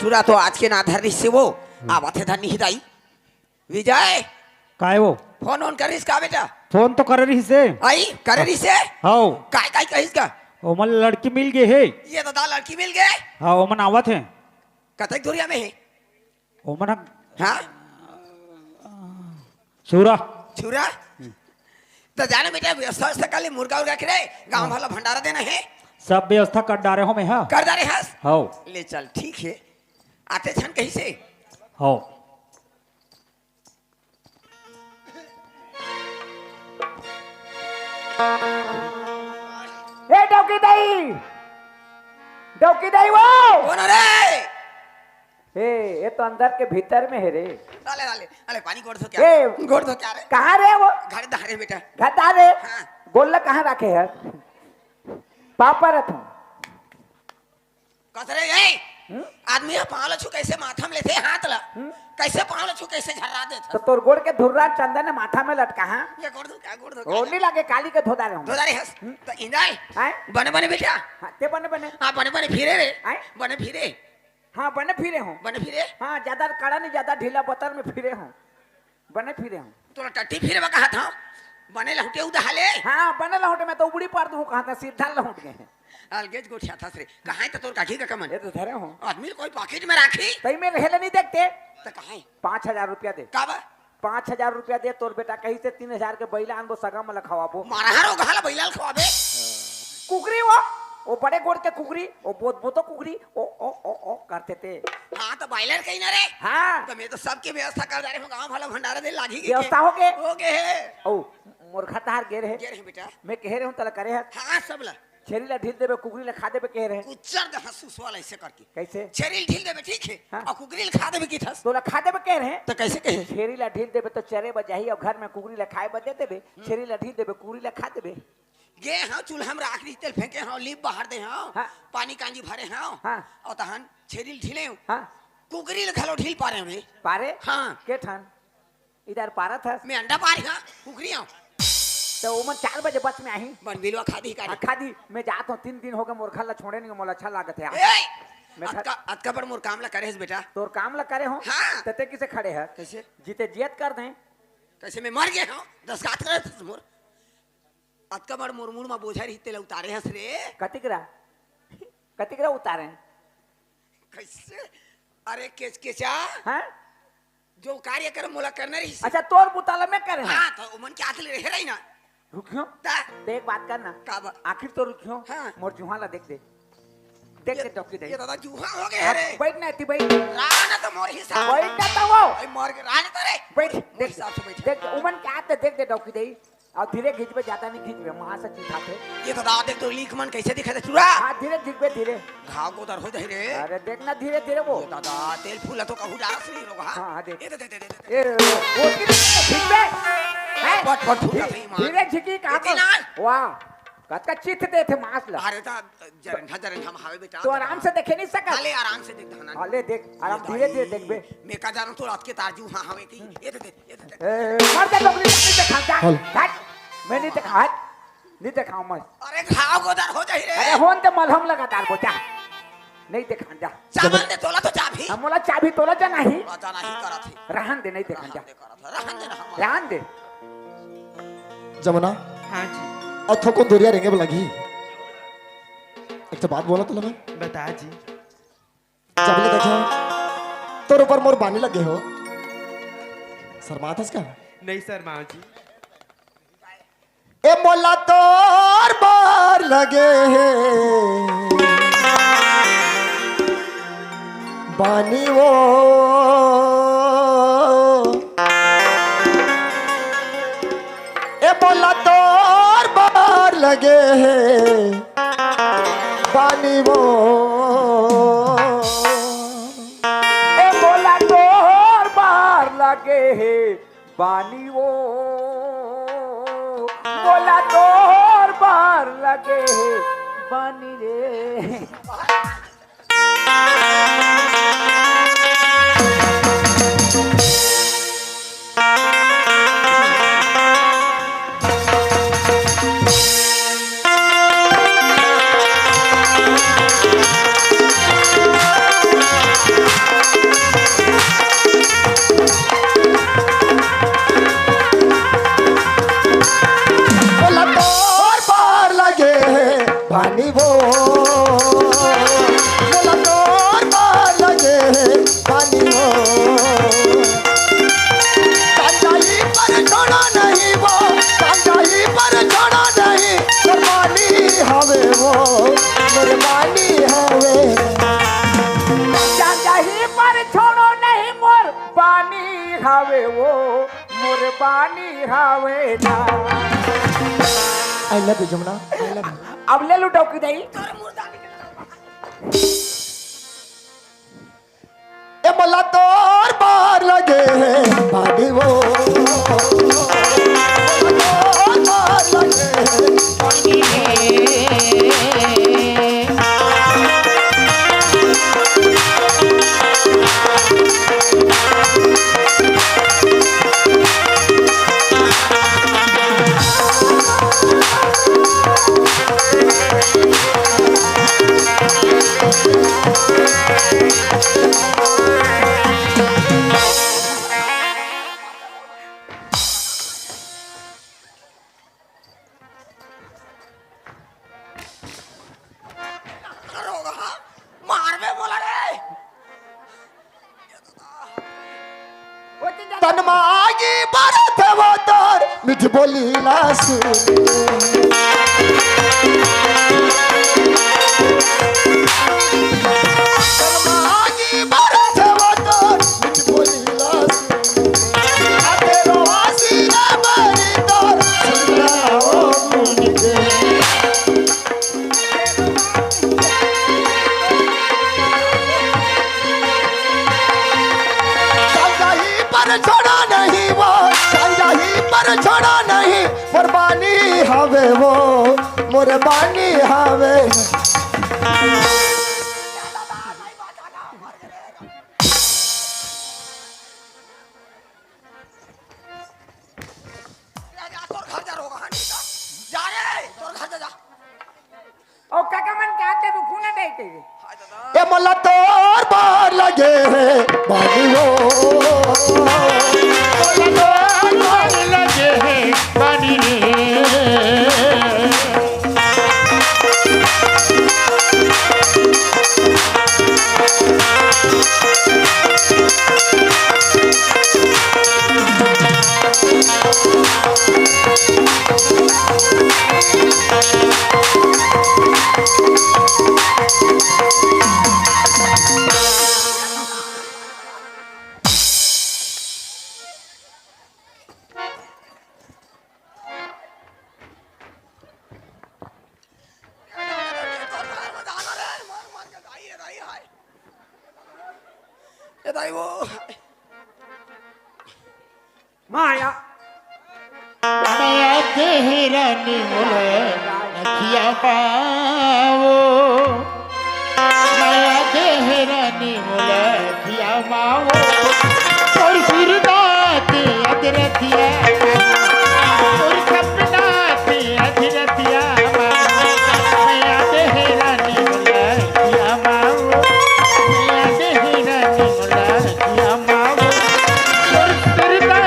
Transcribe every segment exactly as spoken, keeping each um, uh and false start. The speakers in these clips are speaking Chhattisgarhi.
टूरा तो आज के ना धर रिहिसे वो, आवत हे धन नहीं दाई। विजय, काय वो? फोन ओन करिस का बेटा? फोन तो करे रिहिसे। आई, करे रिहिसे? हव। काय, काय कहिस का? ओमन लड़की मिल गे हे। ये तो दा लड़की मिल गे। हाँ, ओमन आवत हे। कतक दूरिया में हे? ओमन ह-, हाँ? छुरा। छुरा? त जाना बेटा, व्यवस्था, व्यवस्था कर ले, मुर्गा उर्गा के रे, गाँव वाला भंडारा देना हे। सब व्यवस्था कर डारे हों मैं, हाँ। कर डारे हस? हव। ले चल, ठीक हे। आते छन कहिसे? हव। ए डौकी दाई, डौकी दाई वो। कोन रे? ए, ये तो अंदर के भीतर में हे रे। अले, अले, अले, पानी गोड़ धो क्या? ए, गोड़ धो क्या रे? कहाँ रे वो? घर धारे बेटा। घर धारे? हाँ। गोड़ ला कहाँ राखे हे? पाँव परत हूँ। कस रे, ए? हम्म? आदमी ह पाँव ल छू, कइसे माथा म लेथे हाथ ल? हम्म? कइसे पाँव ल छू, कइसे झर्रा देथे? त तोर गोड़ के धुर्रा चंदन ह माथा म लटका, हाँ? ये गोड़ धो, क्या गोड़ धो, ओ, क्या? नहीं लागे, काली के धो डारे हूँ। धो डारे हस? हम्म? त इंदल, हैं? बने बने बेटा। हाँ, ते बने बने। हाँ, बने बने फिरे रे। हैं? बने फिरे। हाँ, बने फिरे हूँ। बने फिरे? हाँ, ज्यादा कड़ा नहीं, ज्यादा ढीला बतर में फिरे हूँ। बने फिरे हूँ। तोला टट्टी फिरे बर कहत हूँ। बने लहुटे उदहा ले। हाँ, बने लहुटे, मैं तो उबड़ी पार दूँ कहत हूँ, सीधा लहुट गए हैं। अलगेच गोठियाथस रे। कहाँ हे त तोर काकी का कमन? ये तो धरे हूँ। आदमी ल कोई पॉकेट में राखी। तई में रहे ले नहीं देखते। त कहाँ हे? पाँच हजार रुपया दे। का बा? पाँच हजार रुपया दे, तोर बेटा कहिसे तीन हजार के बइला आनबो, सगा मन ल खवाबो। मारा हर ओ घाला बइला ल खवाबे। कुकरी वो, वो बड़े गोड़ के कुकरी, वो बोत बोतो कुकरी, ओ, ओ, ओ, ओ करथे ते। हाँ, त बॉयलर कहीं ना रे। हाँ। त मैं तो सबके व्यवस्था कर डारे हूँ, गाँव वाला भंडारा दे लागी के व्यवस्था के? हो गे? हो गे हे। ओ, मोर घर तहार गे रहे। गे रहे बेटा। मैं कहे रहे हूँ, तला करे हस। हाँ, सब ला। छेरी ला ढील देबे, कुकरी ला खा देबे कहे रहे। कुचर दे हंसू सवाल ऐसे करके। कैसे? छेरी ला ढील देबे, ठीक है। हाँ। और कुकरी ला खा देबे की थस? तोला खा देबे कहे रहे। तो कैसे कहे? छेरी ला ढील देबे तो चरे बर जाही, और घर में कुकरी ला खाए बर दे देबे। हम्म। छेरी ला ढील देबे, कुकरी ला खा देबे। गे हाँ, चूल्हा में राख दी, तेल फेंके हाँ, लीप बाहर दे हाँ, हाँ। पानी कांजी भरे हाँ, हाँ। और तहन छेरी ल ढीले हूँ। हाँ। कुकरी ल घलो ढील पारे हूँ रे। पारे? हाँ। के ठन? इधर पारत हस? मैं अंडा पारे हाँ, कुकरी हूँ। तो ओमन चार बजे बस में आही। बन बिलवा खा दी का रे? हाँ, खा दी। मैं जात हूँ, तीन दिन हो गए मोर घर ला छोड़े नहीं, मोला अच्छा लागत है। ए! मैं घर अतका, अतका बड़ मोर काम ला करे हस बेटा? तोर काम ला करे हूँ? हाँ। त ते किसे खड़े हस? कैसे? जीते जियत कर दें। कैसे मैं मर गए हूँ? दस गात करे हस मोर। अतका बड़ मोर मुड़ मा बोझा रही, तेला उतारे हस रे। कतिकरा? कतिकरा उतारे? कैसे? अरे केचकेचा, हाँ? जो कार्यक्रम मोला करना रही। अच्छा, तोर बुता ला मैं करे हूँ। हाँ, तो ओमन के हाथ ले रहे रही ना। रुकियो। ता? ते एक बात करना। का बा? आखिर तो रुकियो। हाँ। मोर जुहा ला देख दे। देख ये, दे डौकी दे। ये दादा जुहा हो गया हाँ, रे। बैठ ना, एती बैठ। राना तो मोर हिसाब। बैठ ना तो वो। भाई मर के राना तो रे। बैठ, मोर देख, हिसाब से बैठ। देख, उमन के हाथ देख दे डौकी दे। अउ धीरे खींचबे, ज्यादा नहीं खींचबे, मां से चिढ़ाथे। ये तो दादा देख तो लीख मन कैसे दिखत हे चूरा। हाँ, धीरे खींचबे, धीरे। घाव गोदर हो जाही रे। अरे देख ना, धीरे धीरे वो। ये दादा, तेल फूल तो कहूँ डारस नहीं लोग, हाँ? हाँ, हाँ, देख। ये दे, दे, दे, दे, दे। ए, वो धीरे खींचबे। हैं? पट, पट फूटा धी-, सही मार। धीरे खींची, कहाँ ये पर? ना। वाह, कतका चित्त देथे मांस ला। अरे ता जरंधा, जरंधा में हावे बेटा, तो आराम से देखे नहीं सकत? हाले आराम से देख धाना। हाले देख, आराम ये धीरे धीरे भाई, देखबे। मैं का जानूं तो रात के तारजू हाँ हावे की। हम्म। ये दे, दे, ये दे, दे। ए, मर जा, लोग नहीं देखा जा। हल। हट। मैं नहीं देखा, हट। नहीं देखा मत। अरे घाव गोदर हो जाही रे। अरे होन ते मलहम लगा डार बोचा। नहीं देखा जा। सामान दे तोला तो चाबी। हम बोला चाबी तोला जा नहीं। तोला जा नहीं करत ही। रहन दे, नहीं देखा जा। रहन दे, करत है, रहन दे ना हमारा। रहन दे। जमुना। हाँ जी। अउ थोकुन दुरिया रेंगे बर लगही। एक तो बात बोला तो लगा। बता जी। जब ले देखो, तोर ऊपर मोर बानी लगे हो। शर्मात हस का? नहीं शर्माओ जी। ए मोला तोर बर लगे हे बानी वो। ए मोला तोर बर लगे हे बानी वो। ए मोला तोर बर लगे हे बानी वो। मोला तोर बर लगे हे बानी रे। पानी वो, मोला तोर बर लगे हे पानी वो। कांजा ही पर छोड़ा नहीं वो, कांजा ही पर छोड़ा नहीं, मोर पानी हवे वो, मोर पानी हवे। कांजा ही पर छोड़ो नहीं, मोर पानी हवे वो, मोर पानी हवे ना। I love you, Jamuna, I love you। अब ले लुटाओ कि नहीं? ए मोला तोर बर लगे हे पानी वो, तोर बर लगे हे पानी वो। मारबे मोला रे। तन मागी बरत वो तोर मिठ बोली ला सुन। तन मागी बरत वो तोर मिठ बोली ला सुन। आ तेरो आसी ना बरी तोर सुन ला ओ मुन के। कांजा ही पर छोड़ा नहीं वो, कांजा ही पर छोड़ा नहीं, मोर बानी हवे वो, मोर बानी हवे। जा, जा, तोर घर जा, रोगहा नहीं तो। जा रे, तोर घर जा, जा। ओ काका मन का ते रुकू ना दे के। ए मोला तोर बर लगे हे बानी वो। मोला तोर बर लगे हे बानी रे। ए दाई वो। माया। माया देहरानी मोला अखिया पाओ। माया देहरानी मोला अखिया पाओ। तोर सुरता ते अधरतिया। तोर सपना ते अधरतिया। माया देहरानी मोला अखिया पाओ। माया देहरानी मोला अखिया पाओ। तोर सुरता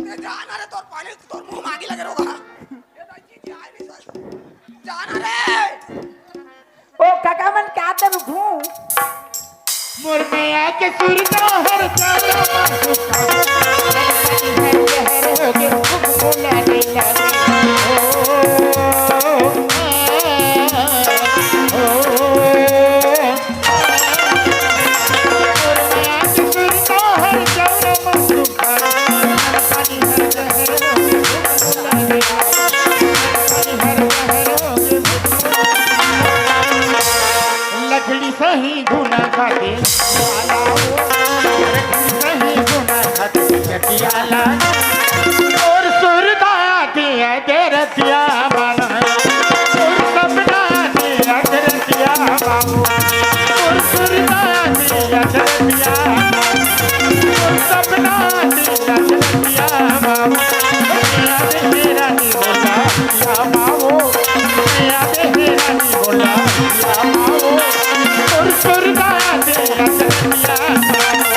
ए, जा ना रे, तोर पानी, तोर मुंह मागी लगे रोगहा। ए, दाई जी, जी, आए नहीं सर। जा ना रे। ओ काका मन, का ते रुकू? मोर मया के सुरता हर जाना। लकड़ी सही धुना खाके। तोर सुरता दिया दे रतिया बाबू, तोर सपना दिया दे रतिया बाबू, तोर सुरता दिया दे रतिया बाबू, तोर सपना दिया दे रतिया बाबू। याद मेरा नहीं बोला या बाबू, याद मेरा नहीं बोला या बाबू, तोर सुरता दिया दे रतिया बाबू,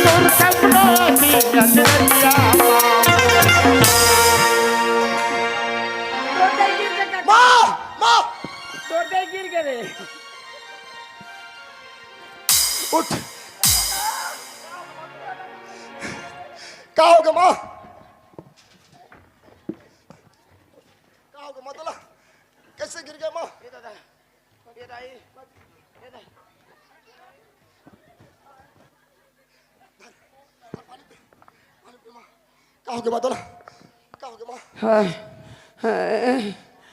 तोर सपना दिया दे रतिया बाबू। तोर दे गिर गे काका। माँ, माँ। तोर दे गिर गे रे। उठ। का हो गे माँ? का हो गे माँ तोला? कैसे गिर गे माँ? ये दादा, ये दाई, ये दाई। का हो गे माँ तोला? का हो गे माँ? हाँ, हाँ।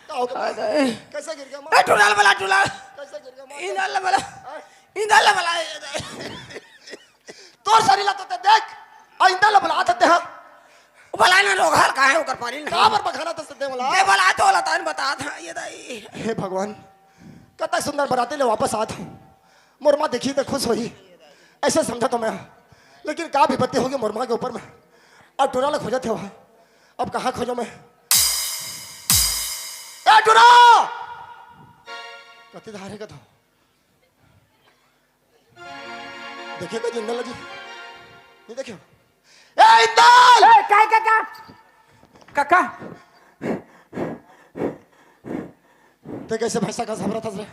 का हो गे माँ? अरे। कैसे गिर गे माँ? ए, टुरा ल बला, टुरा। कैसे गिर गे माँ? इंदा ल बला, हाँ? इंदा ल बला। तोर सरीर ला तो ते देख, आ इंदा ल बला तो ते, हाँ? बला ना, रोगहा ल काहे ओकर पानी नहीं। का बर बखाना तो सत्य बला? ते बला तो ला तान बता था, ये दाई। हे भगवान, कतक सुंदर बराती ले वापस आत हूँ। मोर माँ देखी त खुश होही, ऐसे समझा तो मैं। लेकिन का विपत्ति होगे मोर माँ के ऊपर में। अब टुरा ल खोजत हे वहाँ, अब कहाँ खोजों मैं? ए टुरा! कति धारे का था? देखे का इंदल जी? नहीं देखे? ए इंदल! ए, काय काका? काका? ते कैसे भैंसा का सबरा था रे?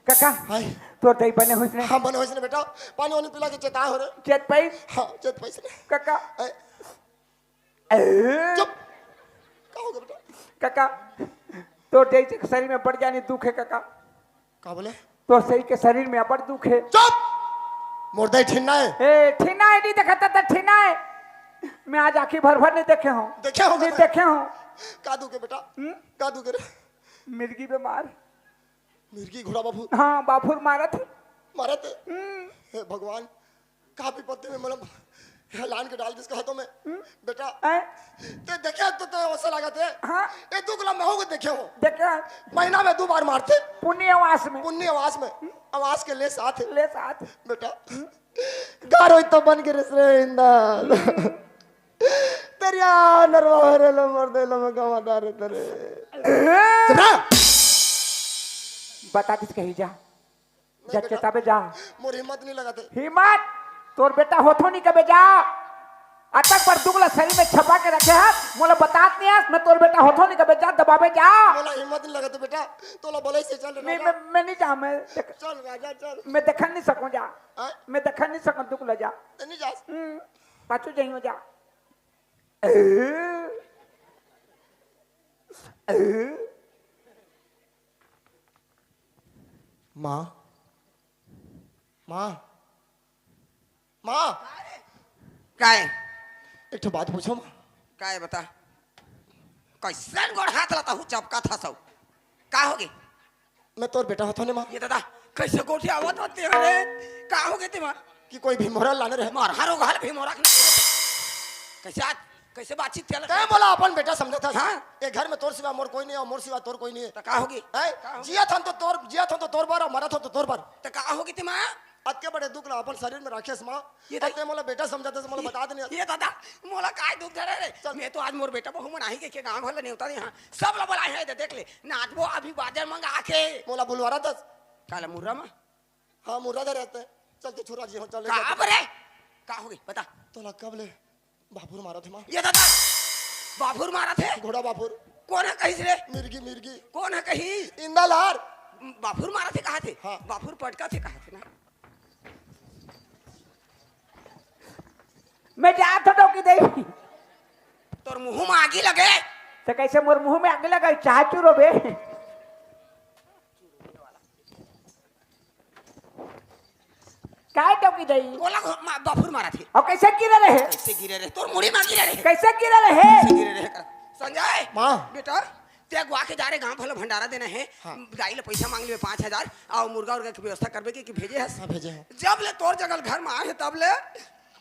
काका, हाय। तोर दई बने होइस ने? हाँ, बने होइस ने बेटा। पानी वानी पिला के चेता हो रे। चेत पाइस? हाँ, चेत पाइस ने। काका। ए, ए। चुप। का हो गे बेटा? काका, तोर दई के सरीर में बड़ जानी दुख हे काका। का बोले? तोर सरीर के सरीर में अब्बड़ दुख हे। चुप! मोर दई ठिन्ना हे। ए, ठिन्ना हे, नहीं देखा था, था ठिन्ना हे। मैं आज आँखी भर भर नहीं देखे हूँ। देखे हो नहीं का? देखे हूँ। का दुख हे बेटा? हम्म? का दुख हे रे? मिर्गी बीमार। मिर्गी घोड़ा बाफुर? हाँ, बाफुर मारत हे। मारत हे? हम्म। हे भगवान, का विपत्ति में मतलब लान के डाल दिस कहा तो मैं। हम्म? बेटा, हैं? ते देखे तो, तो ऐसा लगा थे। हाँ। ये दुख ला महू को देखे हो। देखे हैं। महीना में दो बार मारते। पुन्नी अमास में। पुन्नी अमास में। हम्म? अमास के ले साथ है। ले साथ। बेटा, हम्म? गारो तो बन के रस रे इंदल। तेरिया नरवा रे लो मर दे लो मैं गवा डारे तेरे। चुप रह। बता दिस कही जा। नहीं जा बेटा, चेताबे जा। मोर हिम्मत नहीं लगा थे। हिम्मत? तोर बेटा होथो नहीं कबे जा। अतक पर दुगला सरीर में छपा के रखे हस, मोला बतात नहीं हस, मैं तोर बेटा होथो नहीं कबे जा, दबाबे जा। मोला हिम्मत नहीं लगा थे बेटा, तोला बोले से चल रे नहीं, राजा। मैं, मैं नहीं जा, मैं देख-, चल राजा, चल। मैं देखन नहीं सकूं जा। हाँ? मैं देखन नहीं सकूं दुगला जा। ते नहीं जास? हम्म, पाछू जाइयो जा। माँ, माँ, माँ। काय? एक ठो बात पूछो माँ। काय बता? कैसन गोड़ हाथ ला तहू चपका था सब? का होगे? मैं तोर बेटा होथो ने माँ। ये दादा, कैसे गोठियावत होते हो रे? का होगे ते माँ? कि कोई भीमोरा लाने रहे। मार हरो घाल भीमोरा के। कैसे आज, कैसे बातचीत कर? तैं मोला अपन बेटा समझत हस। हाँ। ए घर में तोर सिवा मोर कोई नहीं हे, मोर सिवा तोर कोई नहीं हे। त का होगे? हैं? का होगे? जियत हन तो तोर, जियत हन तो तोर बर, अउ मरत हन तो तोर बर। त का होगे ते माँ? अतके बड़े दुख ला अपन सरीर में राखेस माँ। ये अउ दाई, तैं मोला बेटा समझत हस, मोला ये, बता दे नहीं। ये दादा, मोला काय दुख धरे रे? चल। मैं तो आज मोर बेटा बहू मन आही के, के गाँव घर ला नेवता दे, हाँ। सब ला बलाए हे, दे देख ले। नाचबो अभी बाजा मंगा के। मोला बुलवारत हस। काला मुर्रा माँ? हाँ, मुर्रा धरे रहते। चल तो छुरा जी, हो चल ले का चल। बरे? का होगे? बता। तोला कब ले बाफुर मारत हे माँ? ये दादा, बाफुर मारत हे? घोड़ा बाफुर। कोन ह कहिस रे? मिर्गी, मिर्गी। कोन ह कहिस? इंदा लार। बाफुर मारत हे कहाथे? हाँ। बाफुर पटकत हे कहाथे ना। मैं जात हूँ डौकी दई। तोर मुँह में आगी लगे। त कैसे मोर मुँह में आगी लगे? चाह चूरो बे। काय डौकी दई? ओला घो-, मा-, बाफुर मारत हे। अउ कैसे गिरे रहे? कैसे गिरे रहे? तोर मुड़ी मा गिरे रहे। कैसे गिरे रहे? कैसे गिरे रहे? संजय, माँ। बेटा, ते अगुवा के जा रे गाँव भला भंडारा देना हे। हाँ। दाई ले पैसा मांग लेबे पाँच हजार, अउ मुर्गा उर्गा के व्यवस्था करबे के, के भेजे हस। हाँ, भेजे हस। जब ले तोर जगह घर मा आए हे, तब ले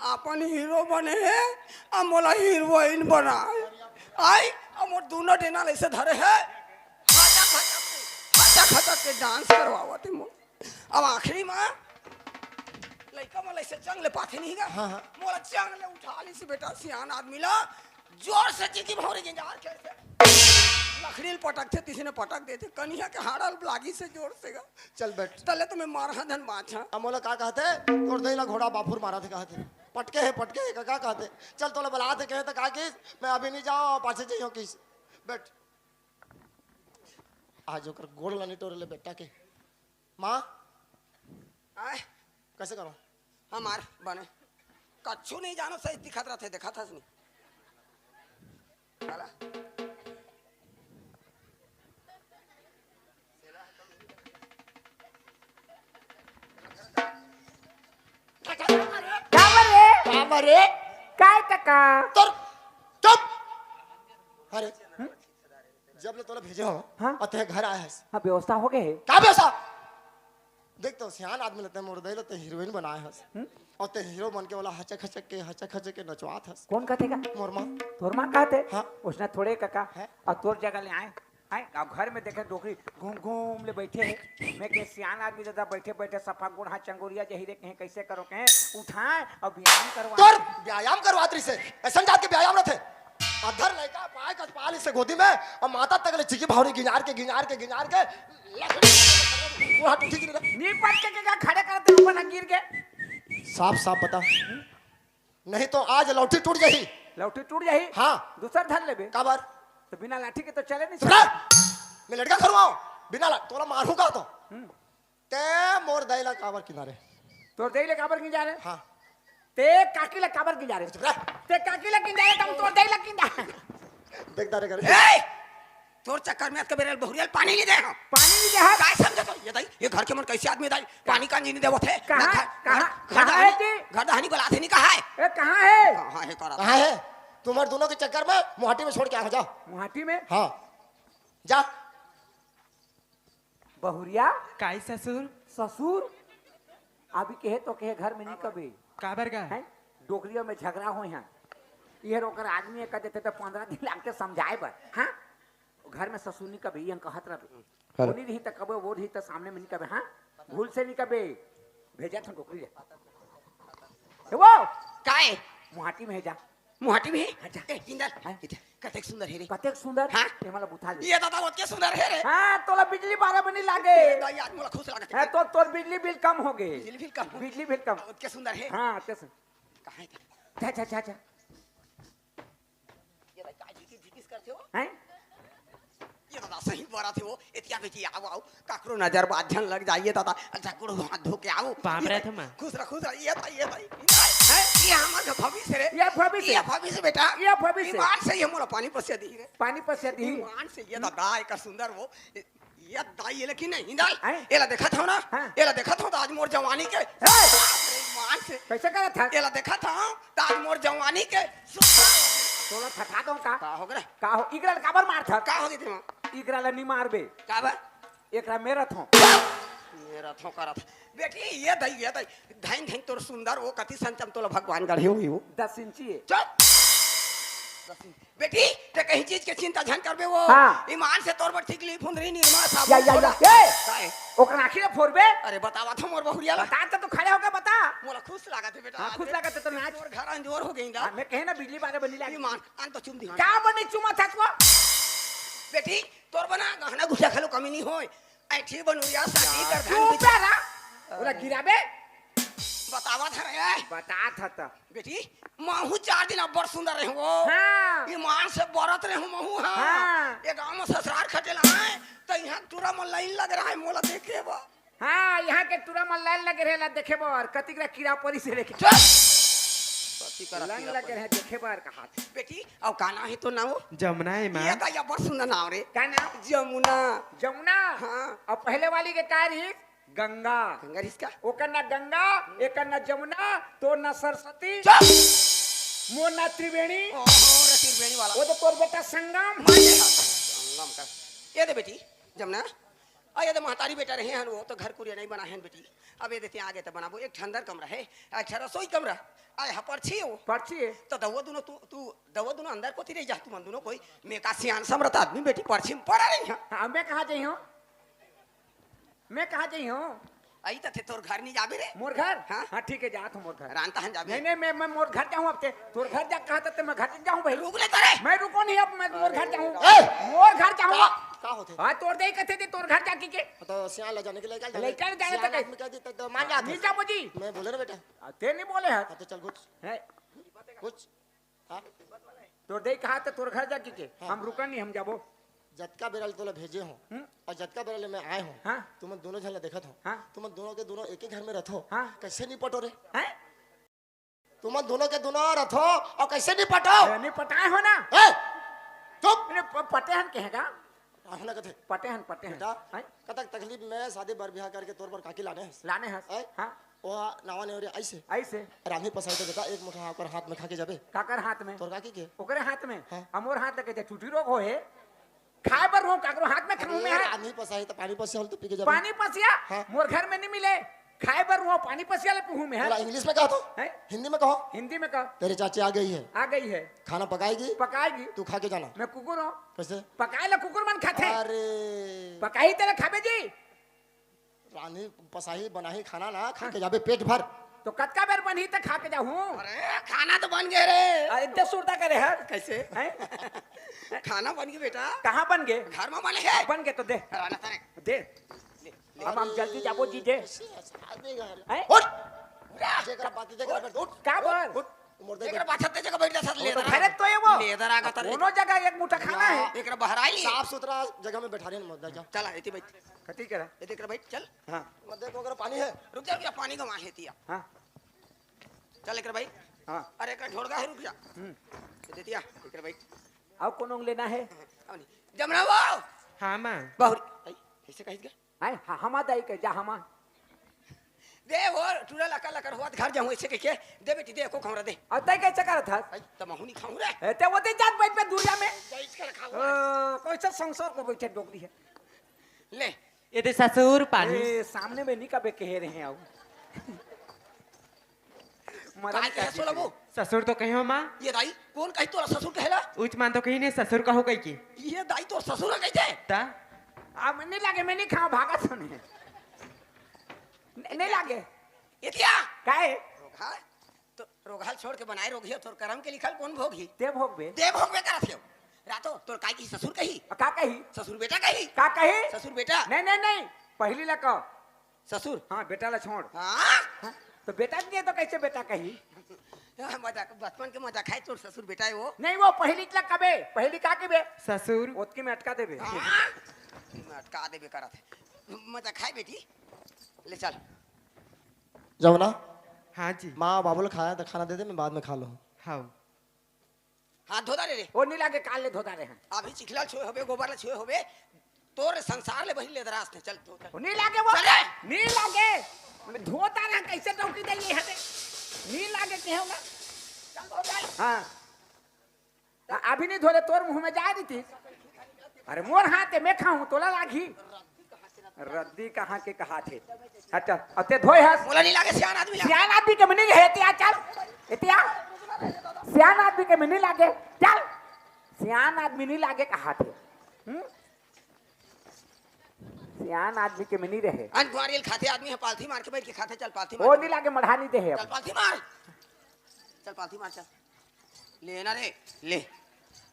अपन हीरो बने हे, अब मोला हीरोइन बनाए। आई, अब मोर दूनों डेना ल अइसे धरे हे, हचक हचक के, हचक हचक के डांस करवावत हे मोर। अब आखिरी मा लइका मन ल अइसे चंग ले पाथे नहीं गा। हाँ, हाँ। मोला चंग ले उठा लिस बेटा, सियान आदमी ला जोर से चिकी भौंरी गिंजार के अइसे लकड़ी ल पटकथे, तइसने पटक देथे, कनिहा के हाड़ा ल लागिस हे जोर से गा। चल बैठ। तले तो मैं मारहा धन बाँचहा। अब मोला का कहथे? तोर दई ला घोड़ा बाफुर मारथे कहथे। पटके हे, पटके हे, का, का कहथे? चल तोला बलाथे कहे त का किस? मैं अभी नहीं जाओं, पाछे जइहूँ किस। बैठ। आज ओकर गोड़ ला नहीं टोरे ले बेटा के। माँ, आय। कइसे करों? हमार बने। कछु नहीं जानो, सही दिखत रथे, देखत हस नहीं। काला? काबर रे? काबर रे? काय कका? तोर, चुप! अरे, हम्म? जब ले तोला भेजे हों, हाँ? अउ तें घर आए हस। हाँ, व्यवस्था हो गए हे। का व्यवस्था? देख तो, सियान आदमी ल तें मोर दई ल तें हीरोइन बनाए हस। हम्म? अउ तें हीरो बन के ओला हचक हचक के, हचक हचक के नचवात हस। कोन कहथे का? मोर माँ। तोर माँ कहथे? हाँ। ओइसना थोड़े कका। हैं? अउ तोर जगह ले आए, आए, अउ घर में देखे डोकरी घूम घूम ले बइठे हे। मैं कहे सियान आदमी दादा बइठे बइठे सफा गोड़ हाथ चंगोरिया जही रे, कहे कइसे करों, कहे उठाए अउ व्यायाम करवाए। तोर व्यायाम करवात रहिसे, अइसन जात के व्यायाम रथे। अधर लइका पाए कस पा लिसे गोदी में, अउ माथा तक ले चिकी भौंरी गिंजार के, गिंजार के, गिंजार के, लकड़ी पूरा टूटी गिरी रे। नी पटके के का खड़े करते ऊपर ना गिर के। साफ साफ बता, नहीं तो आज लौठी टूट जाही। लौठी टूट जाही? हाँ। दूसर धर लेबे। काबर? तो बिना लाठी के तो चले नहीं चुप रह। सकते। मैं लड़का खरवाओं, बिना ला-, तोला मारहूँ का तो। हम्म। तें मोर दई ला काबर किंजारे? तोर दई ला काबर किंजारे? हाँ। तें काकी ला काबर किंजारे? चुप रह। तें काकी ला किंजारे, तब तोर दई ला किंजारे। देख दारे करे। ए! तोर चक्कर में अतका बेर बहुरिया ल पानी नहीं दे हँव। पानी नहीं दे हँव? काय समझत हस? ये दाई, ये घर के मन कइसे आदमी दाई? पानी का नहीं देवत हे? कहाँ, ना घर, कहाँ, घर, घर कहाँ दहानी, हे जी? घर दहानी बलाथे नहीं कहाँ हे? ए, कहाँ हे? कहाँ हे करा? कहाँ हे? तुम्हर दूनों के चक्कर में मुहाटी में छोड़ के आए हँव, जाओ। मुहाटी में? हाँ। जा। बहुरिया? काय ससुर? ससुर? अभी कहे तो कहे घर में नहीं कबे। काबर गा? हैं? डोकरिया में झगड़ा होय हे। ये ओकर आदमी हे कह देथे त पंद्रह दिन लागथे समझाए बर। हाँ? घर में ससुर नहीं कबे, ये कहत रहे। हेलो। वो नहीं रही त कबे, वो रही त सामने में नहीं कबे, हाँ? भूल से नहीं कबे। भेजत हँव डोकरी ले। ए वो! काय? मुहाटी में हे जा। मुहाटी में हे? हाँ, जा। ए, इंदर, हाँ? इधर। कतेक सुंदर हे रे। कतेक सुंदर? हाँ? ये वाला बुझा ले। ये दादा, ओतके सुंदर हे रे। हाँ, तोला बिजली बारे में नहीं लागे। ए, दाई, आज मोला खुश लागत हे। हाँ, तो तोर बिजली बिल कम हो गए। बिजली बिल कम हो गए। बिजली बिल कम। ओतके सुंदर हे। हाँ, ओतके सुंदर। कहाँ हे? जा, जा, जा, जा। ये दाई, काय झिकिस झिकिस करथे वो? हैं? ये दादा सही बरत हे वो, एतिया बेटी, आओ, आओ, काकरो नजर बात झन लग जाए दादा, जकड़ो हाथ धो के आओ। पाप ये रहे दाई, थे मैं। खुश रह, खुश रह, ये दाई, ये दाई, ये दाई। हैं? ये हमर भविष्य रे। ये भविष्य। ये भविष्य बेटा। ये भविष्य। ईमान से ये मोला पानी पसिया दिही रे। पानी पसिया दिही। ईमान से ये दादा, एक सुंदर वो, ये दाई, ये लेकिन नहीं दाई। हैं? एला देखत हँव ना? हाँ। एला देखत हँव त आज मोर जवानी के। हे! ईमान से। कइसे करत हस? एला देखत हँव त आज मोर जवानी के सुंदर। तोला थका दो का? का हो गे रे? का हो? इकरा ल काबर मारथस? का हो गे तेमा? इकरा ल नहीं मारबे। काबर? एकरा मेरत हँव। मेरत हँव करत। बेटी, ये दाई, ये दाई। धइन धइन तोर सुंदर वो कति संचम तोला भगवान गढ़े होही वो। दस इंची हे। चुप। दस इंची। बेटी, तें कहीं चीज के चिंता झन करबे वो। हाँ। ईमान से तोर बर टिकली, फुंदरी, निरमा, साबुन, या, या, या। सोडा। ए! काय? ओकर आँखी ल फोरबे। अरे बतावत हँव मोर बहुरिया ला। बता त, तू खड़े होके बता। मोला खुश लागत हे बेटा। हाँ, खुश लागत हे त नाच। तोर घर अंजोर हो गे दाई। हाँ, मैं कहे ना बिजली बारे बनी लागे। ईमान, आन तो चुम दिही। का बने चुमत हस वो? बेटी, तोर बर ना गहना गुठिया घलो कमी नहीं होय। ऐठी बनुरिया साटी करथन चुप बिच- रह। ओला गिराबे। बतावत हँव रे। बतात हँव त। बेटी, महूँ चार दिन अब्बड़ सुंदर रहेंव वो। हाँ। ईमान से बरत रहेंव महूँ, हाँ। हाँ। ये गाँव में ससुरार खटे ला हे, त इहाँ टूरा मन लाइन लगे रहे मोला देखे बर। हाँ, इहाँ के टूरा मन लाइन लगे रहे ला देखे बर, कतिक ला कीरा परिस रे के। चुप। कति करत लाइन कीरा लगे परिस। रहे देखे बर कहा। बेटी, अउ का नाम हे तोर नाम वो? जमुना हे माँ। ये दाई अब्बड़ सुंदर नाम रे। का नाम? जमुना। जमुना? हाँ। अउ पहले वाली के का रहिस? गंगा। गंगा रहिस का? ओकर नाम गंगा, एकर नाम जमुना, तोर नाम सरस्वती। चुप! मोर नाम त्रिवेणी। ओहो, रे त्रिवेणी वाला। वो तो तोर बेटा संगम। माने हा। संगम का। ये दे बेटी, जमुना, अउ ये दे महतारी बेटा रहे हन, वो तो घर कुरिया नहीं बनाए हन बेटी। अब ये देते आगे तो बनाबो, एक ठन अंदर कमरा हे, एक ठन रसोई कमरा, आय हा परछी हे वो। परछी हे। तो दउवा दुनो तू, तू दउवा दुनो अंदर कोती रही जा, तुमन दुनो कोई, मैं का सियान समरत आदमी बेटी परछी में पड़ा रही हूँ। हाँ, मैं कहाँ जाई हूँ? मैं कहाँ जाई हूँ? अई त थे तोर घर नहीं जाबे रे। मोर घर? हाँ। हाँ, ठीक है, जात हूँ मोर घर। रांता हन जाबे। नहीं, नहीं, मैं, मैं मोर घर जाऊँ अब ते। तोर घर जा कहा ते, मैं घर जाऊँ भाई। रुक ले तारे। मैं रुको नहीं अब, मैं मोर घर जाऊँ। ए! मोर घर जाऊँ। का, का होथे? हाँ, तोर दे कहते थे तोर घर जाके के। तो सियान ला जाने के लिए क्या जाने? लेकर जाने सियान तक। आदमी कह दी तो मान जाते। नहीं जाबो जी। मैं बोले ना बेटा। आ, ते नहीं बोले है। हाँ, तो चल घुस। है। घुस। हाँ? तोर दे कहा तो तोर घर जाके के। हाँ। हम रुकन नहीं, हम जाबो। जतका बेरा ले तोला भेजे हो हम्म। और जतका बेरा ले मैं आए हो, हाँ। तुमन दोनों झन ला देखत हो। हाँ। तुमन दोनों के दोनों एक ही घर में रथो। हाँ। कैसे नहीं पटो रे? हैं? तुमन दोनों के दोनों रथो और कैसे नहीं पटो? ए, नहीं पटाए हो ना। ए, चुप। नहीं, प-, पटे हन कहेगा। आहू ना कथे। पटे हन, पटे हन। बेटा, हैं? कतक तकलीफ में शादी बर बिहाव करके तोर बर काकी लाने हस। लाने हस। हैं? हाँ। वो नावा नेवरी आइसे। आइसे। रांधी पसाई तो बेटा, एक मुठा ओकर हाथ में खा के जाबे। काकर हाथ में? तोर काकी के। ओकरे हाथ में? हाँ। आ मोर हाथ लगे दे, टूटी रोग हो हे। खाए बर हो, काकरो हाथ में खाऊं अरे, मैं, हाँ? रांधी पसाई तो पानी पसिया होल तो पी के जाबे। पानी पसिया? हाँ। मोर घर में नहीं मिले। खाए बर हुआ पानी पसिया ले पुहू में है। बोला, इंग्लिश में कहा तो? हैं? हिंदी में कहो। हिंदी में कहो। तेरी चाची आ गई है। आ गई है। खाना पकाएगी। पकाएगी। तू खा के जाना। मैं कुकुर हूँ। कैसे? पकाए ला कुकुर मन खाथे। अरे। पकाही तेला खाबे जी। रांधी पसाही बनाही खाना ना खा के जाबे पेट भर। तो कतका बेर बनही त खा के जाहूँ। अरे खाना तो बन गए रे। अरे इतने सुरता करे है। कैसे? हैं? खाना बन गए बेटा। कहाँ बन गए? घर में बने है। बन गए तो दे। राना तारे। दे। ले, ले। अब हम जल्दी जाबो जी, दे। कैसे ऐसा आदमी घर? हैं? उठ! जेकरा बात, जेकरा बात, उठ! का बोल? उठ! मुर्दा जेकरा बात हत्ते जगह बैठ जा, सर, वो तो लेदर आ घरे गया। तो ये वो। लेदर आ गया, तारे। दोनों जगह एक मुठा खाना है। एकरा बहराई। साफ सुथरा जगह में बैठा रहे मुर्दा, जा। चला, एती बैठ। कथी करा? ये देख रे भाई, चल। हाँ। मत देखो, अगर पानी है। रुक जा, रुक जा, पानी गवा है, तिया। हाँ। चल, एकरा भाई। हाँ। अरे, एकरा ढोड़गा है, रुक जा। हम्म। ये दे दिया, एकरा भाई। और कौन लेना है? अब नहीं। जमना वो। हाँ, माँ। बहुरी। आई, ऐसे कहिस गे? हैं? हाँ, हमा दाई के, जा हमा। दे वो, टूरा लकर लकर होत घर जाऊँ, ऐसे कहिके, दे बेटी, दे, एको खौरा दे। अब तै कैसे करत हस? आई, त महू नहीं खाऊँ रे। ए, ते वो दे जात बैठ पे दुरिया में। बैठ कर खाऊँ। ओ, कैसे संसार को बैठे डोकरी है। ले। ये दे ससुर पानी। ए, सामने में नहीं कबे कहे रहे आओ। मरम काय कहे का ससुर ला वो? ससुर तो कहे हो माँ। ये दाई, कौन कही तोला ससुर कहेला? उच मान तो कही नहीं ससुर कहो कही की। ये दाई तो ससुर कही थे। ता? आ, मैं नहीं लागे, मैं नहीं खाऊं, भागा सुने। नहीं, नहीं लागे। इतिया। काहे? रोगहा? तो रोगहा ल छोड़ के बनाए रोगही, तोर करम के लिखल कौन भोगही? ते भोगबे। ते भोगबे करत हो। रातो, तोर काय की ससुर कही? आ, का कही? ससुर बेटा कही? का कही? ससुर बेटा। नहीं, नहीं, नहीं। पहली ला कहो। ससुर? हाँ, बेटा ला छोड़। हाँ? हाँ, तो बेटा नहीं है तो कैसे बेटा कही? हाँ, मजाक, बचपन के मजाक है, तोर ससुर बेटा है वो। नहीं, वो पहली ला कबे, पहली का के बे? ससुर। ओतकी में अटका देबे। हाँ? मैं अटका देबे करत है। मजाक है बेटी। ले चल। जमुना। हाँ जी। माँ बाबू ला खाया तो खाना दे दे, मैं बाद में खा लूँ। हाँ। हाथ धो डारे रे। ओ नी लागे, काल ले धो डारे हैं। अभी चिखला छुए होबे, गोबर ला छुए होबे, तोर संसार ले बहिन ले दरास थे। चल, धो, चल। ओ नी लागे वो। चल रे। नी लागे। मैं धो डारे हैं, कैसे टोकी दे ये हटे। नी लागे के होगा। चल, धो डारे। हाँ। आ, अभी नहीं धोले, तोर मुंह में जाए रीति। अरे मोर हाथ है, मैं खाऊं, तोला लागी। रद्दी कहाँ के कहा थे? हट, अब ते धोए हस। मोला नहीं लागे, सियान आदमी लागे। सियान आदमी के में नहीं है, एतिया चल। एतिया। सियान आदमी के में नहीं लागे, चल। सियान आदमी नहीं लागे कहा थे। हम्म? सियान आदमी के में नहीं रहे। अन कुआरियल खाते आदमी है, पालथी मार के बैठ के खाते, चल पालथी मार। वो नहीं लागे, मढ़ा नहीं दे है अब। चल पालथी मार। चल पालथी मार, चल। ले ना रे, ले,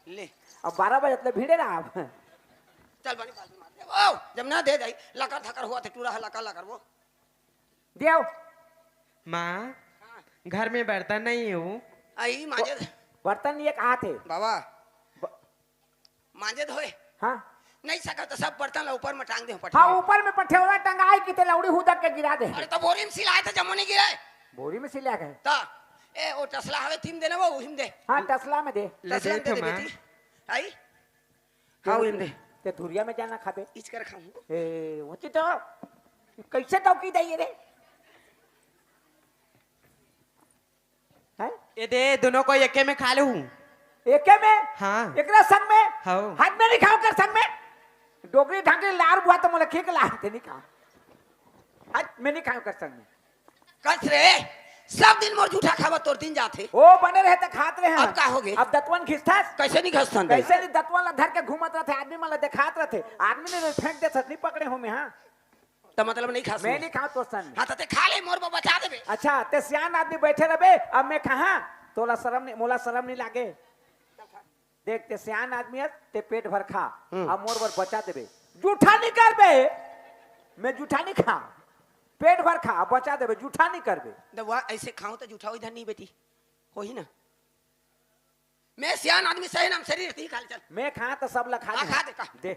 ले। अब बारह बजे तक भीड़े रहा अब। चल बनी पालथी मार। ओ, जब ना दे जाई, लकर थकर हुआ थे, टूरा है लकर लकर वो। देव। माँ, घर में बर्तन नहीं हो। आई मांजे। बर्तन लिए कहा थे? बाबा। ब- मांजे धोए। हाँ। नहीं सकत तो सब बर्तन ला ऊपर में टांग दे, पठे। हाँ, ऊपर में पठे वाला टंगाई की ते लौड़ी हुदक के गिरा दे। अरे तो बोरी में सिलाए थे, जमो नहीं गिराए। बोरी में सिला गए। ता, ए, ओ टसला हवे, थीम देना वो, उहिम दे। हाँ, टसला में दे। ले टसला दे में दे तो दे माँ। बेटी। आई? हाँ, उहिम दे। ते धुरिया में जाना खाबे। इच कर खाऊं। ए, वो तो कैसे टोकी दे ये रे? हैं? ये दे, दोनों को एके में खा लूं। एके में? हाँ। एकरा संग में? हाँ। हाथ में नहीं खाओ कर संग में? डोकरी ढाकरी लार बुआ तो मोला खेक ला, ते नहीं खा। आज मैं नहीं खायो कर संग में। कस रे, सब दिन मोर जूठा खावा तोर दिन जाथे। ओ बने रहे त खात रहे हैं। अब का होगे? अब दतवन घिसथस? कैसे नहीं घसथन बे? कैसे नहीं, दतवन ला धर के घूमत रहथे, आदमी मन ला देखात रहथे। आदमी ने फेंक देथस, नहीं पकड़े हो मैं, हाँ। त मतलब नहीं खास मैं में? नहीं खाओ तोर संग में। हाँ, त ते खा ले, मोर बर बचा देबे। अच्छा, ते सियान आदमी बैठे रहबे, अब मैं कहाँ? तोला शरम नहीं, मोला शरम नहीं लागे? देख, ते सियान आदमी हस, ते पेट भर खा, हम्म। अब मोर बर बचा देबे। जूठा नहीं करबे, मैं जूठा नहीं खा, पेट भर खा, बचा देबे, जूठा नहीं करबे। दे वाह, ऐसे खाओ त जूठा होई धन नहीं बेटी, होही ना। मैं सियान आदमी सही नाम शरीर ती खा ले चल। मैं खा त सब ला खा हाँ, ले। खा दे, खा। दे।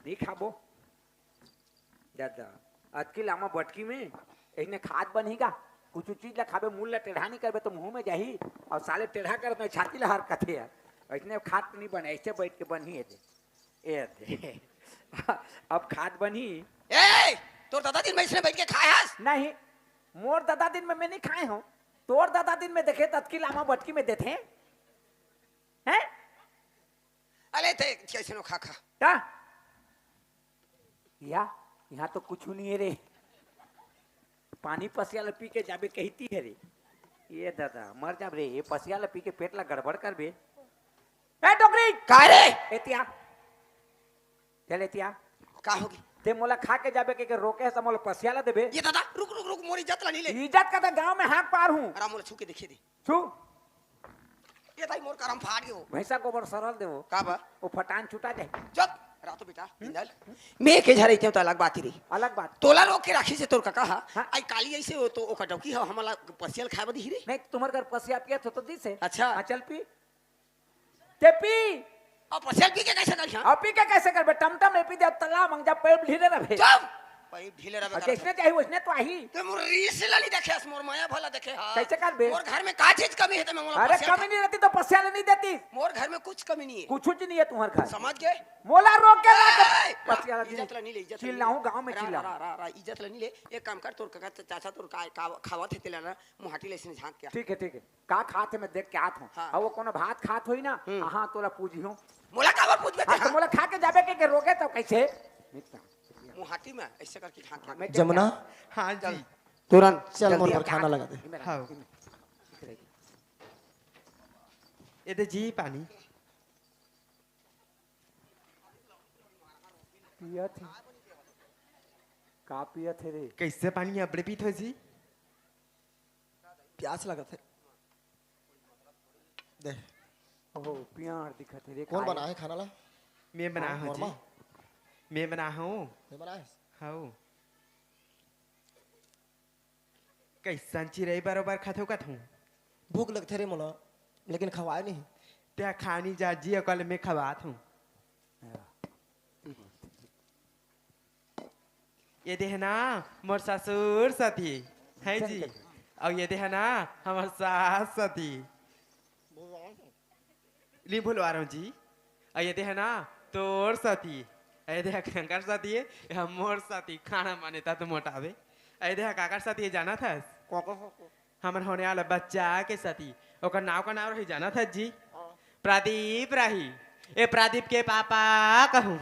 नहीं खाबो। दादा, अतकी लामा बटकी में, इसने खात बनही का? कुछ चीज ला खाबे, मुंह ला टेढ़ा नहीं करबे तो मुंह में जाही, और साले टेढ़ा करत में छाती ला हरकत हे यार। इसने खात नहीं बने, ऐसे बैठ के बनही है दे। ए दे। अब खात बनही। ए, तोर दादा दिन में इसने बैठ के खाए हस? नहीं, मोर दादा दिन में मैं नहीं खाए हूँ। तोर दादा दिन में देखे त अतकी लामा बटकी में देथे। हैं? अले ते कैसे नो खा खा। का? या, यहाँ तो कुछ नहीं है रे। पानी पसिया ला पी के जाबे कहती है रे। ये दादा, मर जाब रे, ये पसिया ला पी के पेट ला गड़बड़ करबे। ए डोकरी! का रे? एतिया। चल एतिया। का होगे? ते मोला खा के जाबे के, के रोके है, मोला पसिया ला देबे। ये दादा, रुक, रुक, रुक, मोर इज्जत ला नहीं ले। इज्जत का तो गांव में हाथ पार हूँ। अरे मोला छू के देखिए दे। छू। ये दाई मोर करम फाट गयो। भैंसा गोबर सरल देवो। का बा? वो फटान छुटा जाए। चुप, रातो बेटा, हम्म? इंदल। मैं के झरे इते तो अलग बात ही रही। अलग बात। तोला रोक के राखी से तोर काका हा। हाँ। आई काली ऐसे हो तो ओका डौकी हो हमला पसियल खाए बदी ही रे। नहीं, तुम्हारे घर पसिया पिया तो, तो दी से। अच्छा। हाँ, चल पी। ते पी। अब पसियल पी के कैसे करिया? अब पी के कैसे करबे? टमटम में पी दे, अब तला मंग जा, पैर ढीले रहे। चुप। पैर ढीले रहे अब कर। जैसने चाही वैसने तो आही। ते मोर रीस ला नहीं देखे, मोर माया भला देखे हा। कैसे करबे? मोर घर में का चीज कमी है ते मैं मोला अरे पसिया कमी नहीं रहती तो पसिया नहीं देती। मोर घर में कुछ कमी नहीं है। कुछ नहीं है तुम्हारे घर। समझ गए? मोला रोक के ला के ए, पसिया ला इज्जत दी। ला नहीं ले, इज्जत ला नहीं ले। चिल्लाऊं गांव में रा, चिल्लाऊं। रा, रा, रा, इज्जत ला नहीं ले। एक काम कर, तोर काका चाचा तोर का, का खावत है तेला ना, मुहाटी ले इसने झांक के आ। ठीक है, ठीक है। का खात हे, मैं देख के आत हूँ। हाँ। अउ वो कोनो भात खात होही ना, हम्म। हाँ, तोला पूछिहूँ। मोला काबर पूछबे हाँ, ते, तो हाँ? मोला खा के जाबे के, के रोके तो कैसे? मुहाटी में ऐसे करके खा के। हाँ, मैं जमुना? हाँ जी। चल। तुरंत चल, जल्दी मोर आ। बर खाना लगा दे। इमें रख, हाँ। इमें। ये दे जी पानी। पियत हे। का पियत हे रे? कैसे पानी अबड़े पीत हो जी? प्यास लगत हे। दे। ओहो, पियार दिखत हे रे, कौन का बनाए हे खाना ला? मैं बना हाँ, हूँ मोर जी। माँ। मैं बना हूँ। मैं बनाए? हाँ। कैसन चिरई बरोबर खाथो कथूँ? भूख लगथे रे मोला, लेकिन खवाए नहीं। ते खानी जा जी, ओकर ले मैं खवात हूँ। ये दे हे ना मोर ससुर सती, है जी। अउ ये दे हे ना हमर सास सती। ली भुलवा रहा हूँ जी। अउ ये दे हे ना तोर सती, अउ ये दे हे काकर सती, ये हमर सती। खाना माने ता तो मोटावे। अउ ये दे हे काकर सती, ये जानत हस? काकर सती? हमर होने वाला बच्चा के सती। ओकर नाव का नाव रही जानत हस जी? हाँ। प्रदीप रही। ए प्रदीप के पापा कहूँ।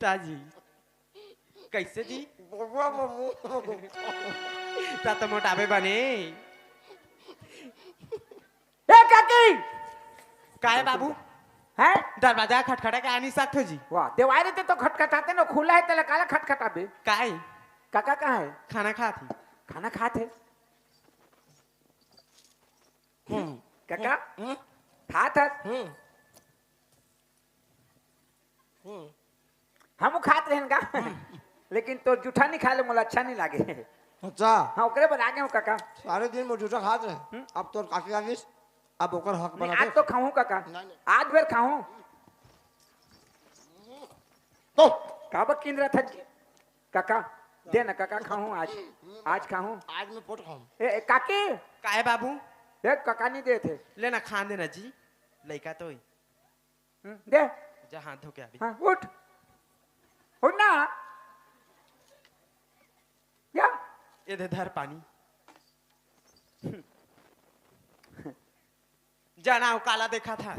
ता जी। कैसे जी? बबुआ बाबू। ता तो मोटावे बने। ए काकी! काय बाबू? हैं? दरवाजा खटखटा के आनी सकत हो जी। वाह, देवारी ते तो खटखटाते न, खुला हे, तेला काला खटखटाबे? काय? काका कहाँ हे? खाना खात हे। खाना खात हे? हम्म। काका? हम्म। खात हस? हम्म। हम्म। हमू खात रहेन का? हम्म। लेकिन तोर जूठा नहीं खा ले, मोला अच्छा नहीं लागे। अच्छा। हाँ, ओकरे बर आगे हूँ काका। सारे दिन मोर जूठा खात रहे। हम्म। अब तोर काकी आ गिस, अब ओकर हक नहीं, बना आज दे। तो खाऊं काका। नहीं, नहीं। आज भर खाऊं। तो। काबर किंद रहा था जी? काका, दे ना काका, खाऊं आज। आज खाऊं। आज मैं पोट खाऊं। ए, ए, काकी। काय बाबू? ए, काका नहीं देथे। ले ना, खान देना जी। लइका तो ही। हम्म, दे। जा हाथ धो के आबे। हाँ, उठ। उठ ना। या। ये दे धर पानी। जाना हो, काला देखा था।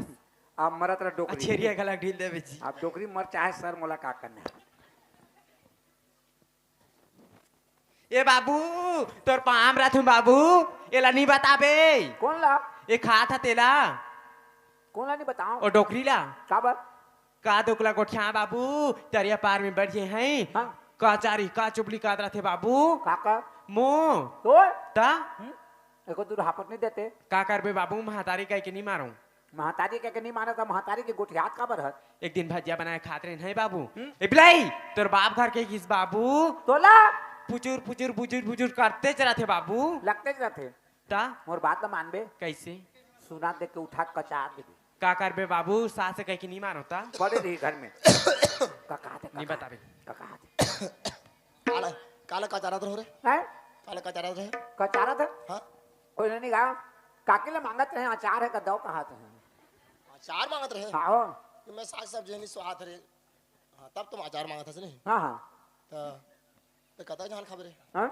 अब मरत रह डोकरी। छेरिया गला ढील देबे जी। अब डोकरी मर चाहे सर, मोला का करना है? ए बाबू, तोर पाम रथूं बाबू, एला नी बताबे। कोन ला? ए खात ह तेला। कोन ला नी बताओं? ओ डोकरी ला। काबर? का दोकला गोठिया बाबू, तरिया पार में बैठ गे हैं। हाँ। का चारी, का चुगली कात रथे बाबू। का का? मो। तो? ता? हम्म? एको दूर हापट नहीं देते। का करबे बाबू, महतारी कह के नहीं मारूं। महतारी कह के नहीं मानत, महतारी के गोठियात काबर हस? एक दिन भजिया बनाए खात रहे नहीं बाबू। हम्म? ए बिलाई, तोर बाप घर के किस बाबू? तोला? पुचुर, पुचुर, बुजुर, बुजुर करते च रथे बाबू। लगते च रथे। ता? मोर बात ल मानबे? कैसे? सुना दे के उठा कचार देबे। का करबे बाबू, सास कह के नहीं मानो ता? पड़े रही घर में। का कहा थे, का नहीं कहा बताबे। थे, का कहा थे? काला, काला कचारत रहो रे? हैं? काला कचारत रहे? कचारत है? हाँ। कोई नहीं गा। काकी ले मांगत रहे, अचार है का दव कहा थे? अचार मांगत रहे? हाँ। कि मैं साग सब्जी नहीं स्वाद रे। हाँ, तब तुम अचार मांगत हस नहीं? हाँ, हाँ। तो, तो कतका जहान खाबे रे? हाँ?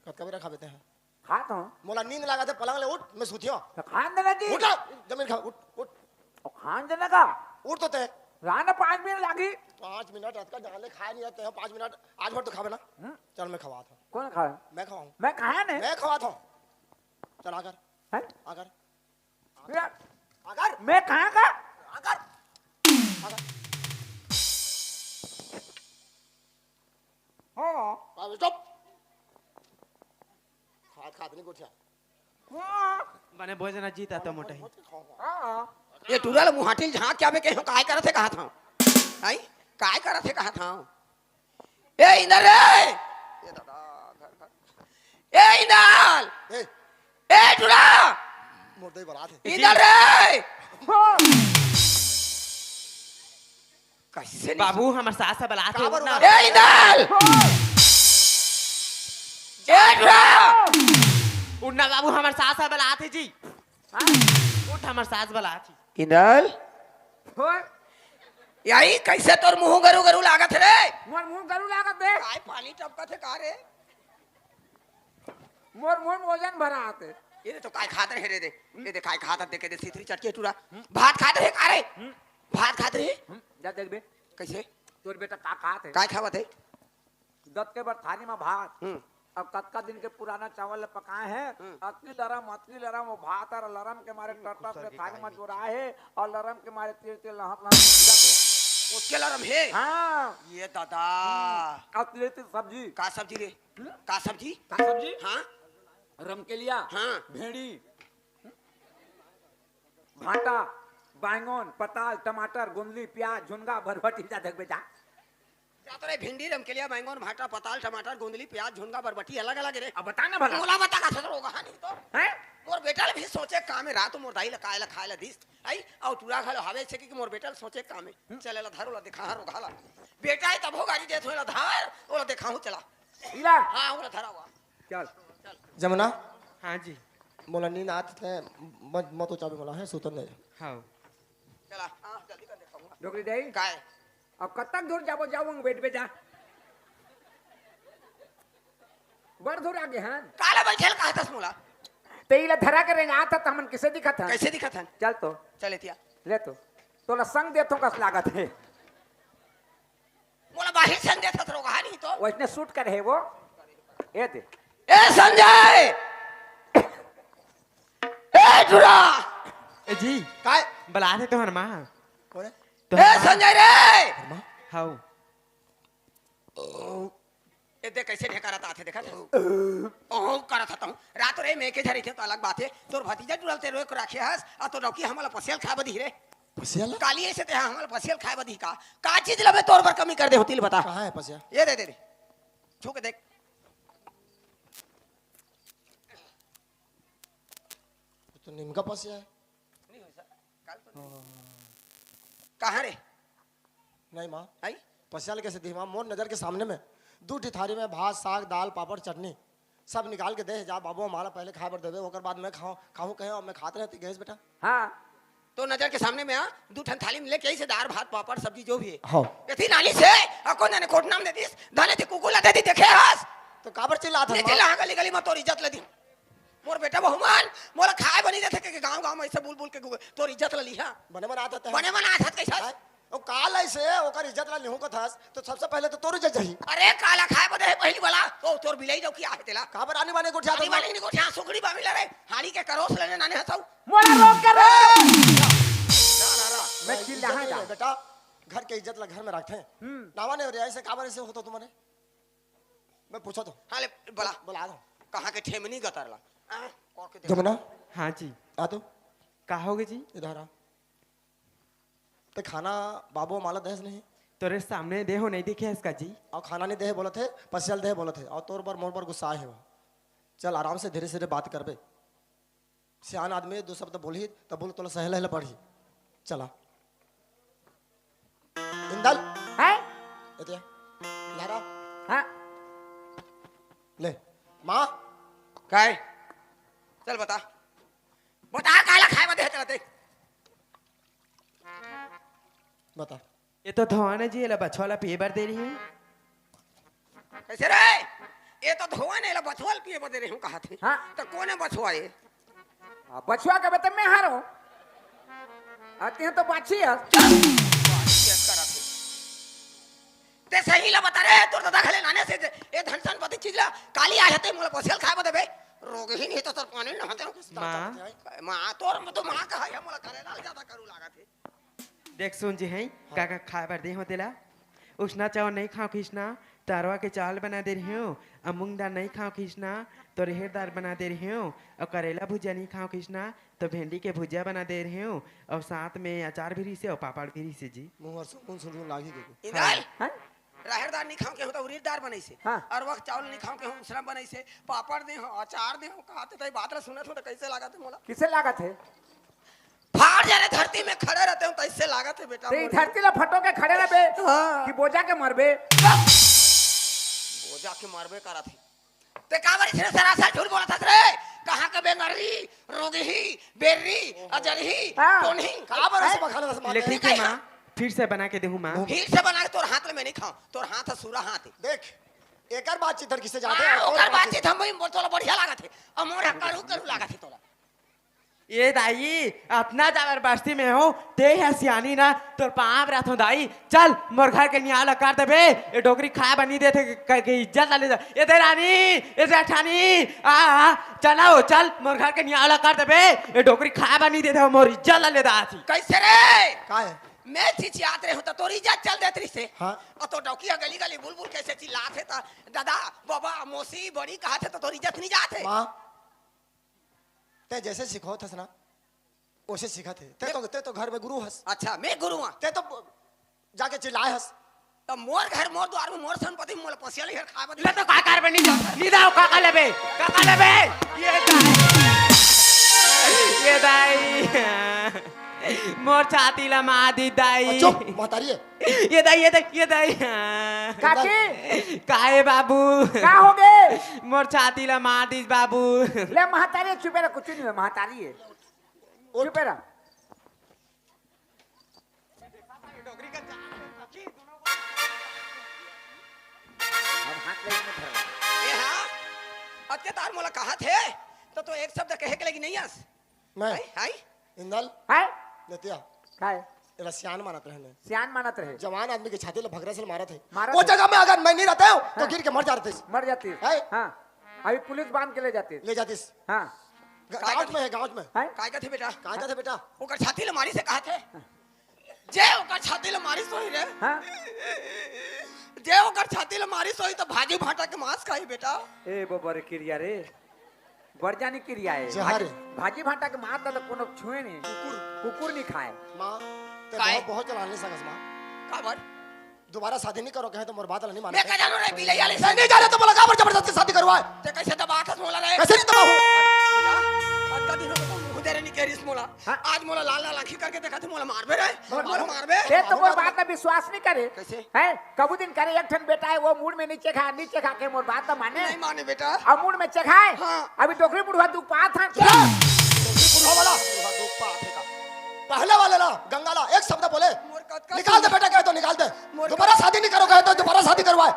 कतका बेरा खाबे ते हैं? खात हूँ। मोला नींद लागत है, पलंग ले उठ, मैं सुतियो। तो खान देना जी। उठ ना, जमीन खा, उठ, उठ। ओ, खान देना का? उठ तो ते। राना पाँच मिनट लागी। पाँच मिनट, अतका जान ले खाए नहीं रहते हैं, पाँच मिनट, आज भर तो खाबे ना। हम्म। चल, मैं खवात हूँ। कौन खाए? मैं खवाऊँ। मैं खाया नहीं। मैं खवात हूँ। चल, आकर। हैं? आकर। या, आकर। मैं खाया का? आकर। आकर। हाँ। बाबू, चुप। खात, खात नहीं गोठिया। हाँ। बने भोजन जीता तो मोटा ही। हाँ। ये टूरा ल मुहाटिल झांक के आबे के हो, काय करत हे कहा था? आई? काय करत हे कहा था? ए इंदर रे! ए दादा, घर, घर। ए इंदर! ए। ए टूरा! मोर दई बलात हे। इंदर रे! हाँ। कैसे नहीं बाबू, हमर सास ह बलात हे, काबर उठना। उठना? ए इंदल! ए टूरा! उठना बाबू, हमर सास ह बलात हे जी। हाँ? उठ, हमर सास बलात हे। इंदल? होय? याई कैसे तोर मुंह गरू गरू लागत हे रे? मोर मुंह गरू लागत हे? काय पानी टपकत हे का रे? मोर मुंह में वजन भरा आते। ये तो काय खात रहे रे दे। ये दे काय खात दे के दे सिथरी चटके टूरा। भात खात रहे का रे? हम्म। भात खात रहे? हम्म, जा देखबे। कैसे? तोर बेटा का खात हे? काय खावत हे? दत के बर थारी में भात। हम्म। अब कतका दिन के पुराना चावल ल पकाए हे। हम्म। अतकी लरम, अतकी लरम, वो भात अर लरम के मारे टप टप के थारी में चोराए हे अउ लरम के मारे तिर तिर लहप लहप गिरत हे। उसके लरम हे? हाँ। ये दादा। हम्म। अउ तिर तिर सब्जी। का सब्जी रे? हम्म? का सब्जी? का सब्जी? हाँ? रमकेलिया, हाँ। भेंड़ी, भांटा, बैंगन, पताल, टमाटर, गोंदली, प्याज, झुनगा, बरबटी, जा देखबे जा। जा तो रे, भिंडी, रमकेलिया, बैंगन, भांटा, पताल, टमाटर, गोंदली, प्याज, झुनगा, बरबटी अलग-अलग रे। अब बता ना भला। मोला बता का ससुर होगा नहीं तो। हैं? मोर बेटा ल भी सोचे काम हे, रात मोर दाई ल काय ल खाय ल दिस। आई, अउ टूरा घलो हवे छे कि मोर बेटा ल सोचे काम हे। हम्म। चल एला धर, ओला देखा, हाँ, रोगहा ला। बेटा हे तभो गारी देत होय ला धर, ओला देखाहूँ चला। इला। हाँ, ओला धरा हुआ। चल। जमुना। हाँ जी। मोला नींद आत हे, मत, मत उचाबे मोला, हैं, सुतन दे। हाँ। चला, हाँ, जल्दी कर देखाहूँ। डोकरी दाई। काय? अब कतक दूर जाबो, जाओ, वहाँ बैठ बे जा। बड़ दूर आगे हन। काला बैठे ल कहतस मोला? ते इला धरा के रेंगात हस, त हमन किसे दिखत हन? कैसे दिखत हन? चल तो। चल एतिया। ले तो। तोला संग देथों कस लागत हे। मोला बाहिर संग देथस रोगहा नहीं तो। वैसने सूट करे हे वो। ए दे। ए संजय! ए टूरा! ए जी। काय? बलात हे तोहर माँ। कोन हे? तोहर ए माँ। संजय रे! माँ? हाउ। ए देख कैसे ढेकारत आथे, देखत हस? ओहो, करत हतहूँ। रात रे में के झरी थे तो अलग बात हे। तोर भतीजा टूरा ल ते रोक राखे हस, अउ तोर नौकी हमला पसिया ल खाय बर दिही रे। पसिया ल? काली अइसे ते हमला पसिया ल खाय बर दिही का? का चीज ल मैं तोर बर कमी कर दे हों, तेला बता। कहाँ हे पसिया? ये दे, दे, दे। छू के देख। ये तो नीम का पसिया हे। कहाँ रे? नहीं माँ। आई? पसिया ल कैसे दिही माँ? मोर नजर के सामने में दू ठी थारी में भात, साग, दाल, पापड़, चटनी सब निकाल के दे हे, जा बाबू, माला पहले खाय बर देबे, ओकर बाद मैं खाऊं, खाऊं कहे, अउ मैं खात रहे, तैं गएस बेटा। हाँ। तो नजर के सामने में आ, दू ठन थाली में लेके आइस हे दार, भात, पापड़, सब्जी, जो भी हे। हाँ। एती नाली से, अउ कोन जाने कोटना में दे दिस, धने ते कुकुर ला दे दी, देखे हस? तो काबर चिल्लात हस, ले माँ? चिल्ला, हाँ, गली गली में तोर इज्जत ले दी। मोर बेटा बहू मन मोला खाए बर नइ देथे के गांव गांव में अइसे बोल बोल के गु-, तोर इज्जत ला लिहा। बने मन आत हस। बने मन आत हस कइसे? हैं? ओ काल अइसे ओकर इज्जत ला लिहूं कथस, त सबसे पहिले तो तोर इज्जत जाही। अरे काला खाए बर दे हे पहिली वाला, ओ तोर बिलाई डौकी आहे तेला। काबर आनी बानी गोठियात हस? आनी बानी गोठियात हस, सुखड़ी बामी ला रे, हाड़ी के करोस लेने नाने हसौ। मोला रोक के रख। ना, ना, ना। मैं ना, चिल्लाहूं इज्जत नहीं का? है बेटा, घर के इज्जत ला घर में रखथे। हम्म। नावा नहीं हो रहा, ऐसे काबर ऐसे होता तुम्हारे? मैं पूछा तो। हाँ, ले, बला। बला दो। कहाँ के ठेमनी गतर ला? आ, कह के देखा। जमुना। हाँ जी। आ तो। का होगे जी? इधर आ। ते खाना बाबू माला दहेस नहीं? तोरे सामने देहो नहीं देखे हस का जी? अउ खाना नहीं देहे बोलत हे, पसिया ल देहे बोलत हे। अउ तोर बर मोर बर गुस्सा हे वो। चल आराम से धीरे धीरे बात करबे। सियान आदमी दो शब्द बोलही, तब बोल तोला सहेला हेला पड़ही। चला। इंदल। हैं? एतिया। लारा। हाँ। ले। माँ। काय? चल बता। बता काला खाए बर दे हे तेला ते। बता। ये तो धोवन हे जी, एला बछवा ला पिए बर दे रहे हंव। कइसे रे? ये तो धोवन हे, एला बछवा ला पिए बर दे रहे हंव कहाथे। हाँ। त कोन हे बछवा ये? आ, बछवा के बता मैं हरों। आते हैं तो बाछी है। बाछी है करत हे। ते सही ला बता रे, तोर दादा घले नाने से जे, ए धन संपत्ति चीज ला, काली आए हे ते मोला पसिया ल खाए बर देबे। रोगही नहीं तो तोर पानी नहाते रहो। माँ। माँ, तोर तो माँ कहा हे, मोला करेला ज्यादा करू लागत हे। देख सुन जी हैं, हाँ। का का खाए बर दे हों तेला? उसना चावल नहीं खाओ खिसना, तरवा के चावल बना दे रहे हंव, अउ मूंग दाल नहीं खाओ खिसना, तो रहेर दाल बना दे रहे हंव, अउ करेला भुजिया नहीं खाओ खिसना, तो भेंडी के भुजिया बना दे रहे हंव, अउ साथ में अचार भी रहिसे अउ पापड़ भी रहिसे जी। मुंह हर सुन सुन सुन लागी के। इंदल, हाँ। राहेर दार नहीं खाओ के हो तो उरीद दार बनइसे। हाँ। अरवा के चावल नहीं खाओ के हो उसना बनइसे। पापड़ दे हो, अचार दे हो, कहाथे तई बात ला सुनत हो तो कइसे लागत हे मोला? कइसे लागत हे? फाड़ जा रे धरती में खड़े रहते हो तो अइसे लागत हे बेटा ते मोर। धरती ला फटो के खड़े रहबे हाँ। कि बोजा के मरबे? बोजा के मरबे करत हे। ते काबर इतने सरासर झूठ बोलत हस रे? कहाँ के बेंगरी, रोगही, बेर्री, अजरही, हाँ। टोनही? काबर अइसे बखान हस माँ? ले ठीक हे माँ, फिर से बना के देहूँ माँ। फिर से बना के तोर हाथ ले मैं नहीं खाऊँ, तोर हाथ ह सूरा हाथ हे। देख, एकर बातचीत हर किसे जाथे, हाँ, अउ तोर ओकर बातचीत बातचीत हम बोल तोला बढ़िया लागत हे, अउ मोर ह करू करू लागत हे तोला। ए दाई, अतना जबरदस्ती में हो, ते ह सियानी ना, तोर पाँव परथों दाई, चल, मोर घर के नियाव ल कर देबे, ए डोकरी खाए बर नी देथे, कहिके इज्जत ला ले जा। ए दे रानी, ए जेठानी, आ, आ, चल ना हो, चल, मोर घर के नियाव ल कर देबे, ए डोकरी खाए बर नी देथे, मोर इज्जत ला ले दाथी। कइसे रे? काय? मैं चिचियात रहे हूँ, त तोर इज्जत चल देत रहिसे। हाँ। अउ तोर डौकी ह गली गली बुलबुल कइसे चिल्लात हे, त दादा, बाबा, मौसी, बड़ी कहत हे, त तोर इज्जत नी जात हे। माँ, ते जइसे सिखोत हस ना, ओइसे सीखत हे। ते तो, ते तो घर में गुरु हस। अच्छा, मैं गुरु हूँ। ते तो जाके चिल्लाए हस। त मोर घर, मोर द्वार में, मोर संपत्ति, मोला पसिया ल हेर खाए बर ले तो का कर बनी जा? नी दाव, का का लेबे? का का लेबे? ये दाई। ये दाई। मोर छाती ला मार दिस दाई। चुप, महतारी हे। ये दाई, ये दाई, ये दाई। काकी? काहे बाबू? का होगे? मोर छाती ला मार दिस बाबू। ले महतारी, चुपे रह, कुछ नहीं हे, महतारी हे। उठ। चुपे रह। अब हाथ ले में धर। ए हाँ, अत्याचार मोला कहत हे, त तो एक शब्द कहे के लगी नहीं आस। मैं? हाय, हाय। इंदल? हाय? नतिया? काय? एला सियान मानत रहे ने। सियान मानत रहे। जवान आदमी के छाती ल भगरा से मारत हे। मारत वो हे। जगह में अगर मैं नहीं रहता हूँ, तो हाँ। गिर के मर जाते। मर जाती। हाय? हाँ। अभी पुलिस बांध के ले जाती। ले जातीस। हाँ। ग-, काय गाँव कथे? में हे, गाँव में। हाय? काय कथे बेटा? काय कथे बेटा? ओकर छाती ल मारिस हे कहाथे। जे ओकर छाती ल मारिस होही रे। हाँ। जे ओकर छाती ल मारिस होही त भाजी भाटा के मांस खाही बेटा। ए बबा रे किरिया रे। बड़ जानी किरिया हे। जहर भाजी, हे। भाजी भाटा के मांस ला त कोनो छुए नहीं। कुकुर। कुकुर नहीं खाए। माँ, ते काय? बहुत, बहुत चलाने सकस माँ। काबर? दोबारा शादी नहीं करो कहे त मोर बात ला नहीं माने। मैं का जानों रे बिलैया ले। नहीं, नहीं जाने त मोला काबर जबरदस्ती शादी करवाए। ते कइसे दबाथस मोला रे? कइसे नहीं दबाहूँ? अतका दिन हो गे मुँह दे रे नहीं कह रहिस मोला। हाँ। आज मोला लाल लाल आँखी करके देखाथे, मोला मारबे रे? मोला मारबे? ते तो मोर बात ला विश्वास नहीं करे। कइसे? हैं? कभू दिन करे एक ठन बेटा हे, वो मूड़ में नीचे खा, नीचे खा के मोर बात ला माने। नहीं माने बेटा। अब मूड़ में चघाए। हाँ। अभी डोकरी बुढ़वा दुख पात हे। चुप रह। डोकरी बुढ़वा वाला। बुढ़वा दुख पात हे का? पहले वाले ला, गंगा ला, एक शब्द बोले। मोर कतका निकाल दे सुन- बेटा, कहे तो निकाल दे। मोर दोबारा शादी नहीं करो, कहे तो दोबारा शादी करवाए।